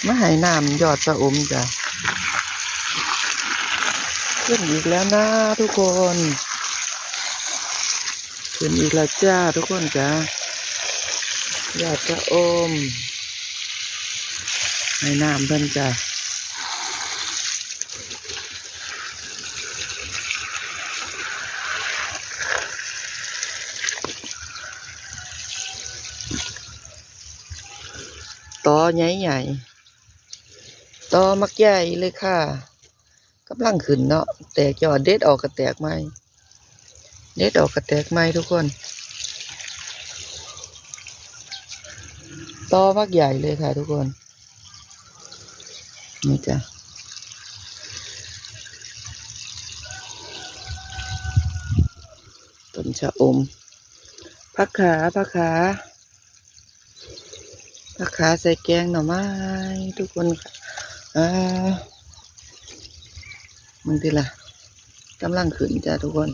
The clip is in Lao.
ມາໃຫ້ນ້ຳຍອດຊະອົມຈ້າ. ຂຶ້ນອີກແລ້ວນາທຸກຄົນ ຂຶ້ນອີກແລ້ວຈ້າທຸກຄົນຈ້າ. ຍອດຊະອົມ ໃຫ້ນ້ຳເພິ່ນຈ້າ. ຕໍໃຫຍ່ໆ ຕໍບັກໃຫຍ່ເລີຍຄ່ະ. ກຳລັງຂຶ້ນເນາະ ແຕກຍອດ ເດັດອອກກະແຕກໃໝ່ ເດັດອອກກະແຕກໃໝ່ທຸກຄົນ. ຕໍບັກໃຫຍ່ເລີຍຄ່ະທຸກຄົນ. ນີ້ຈ້າ ຕົ້ນຊະອົມ ຜັກຂາ ຜັກຂາ ຜັກຂາໃສ່ແກງໜໍ່ໄມ້ທຸກຄົນ. ອ່າ ເບິ່ງຕິລະ ກຳລັງຂຶ້ນຈ້າທຸກຄົນ.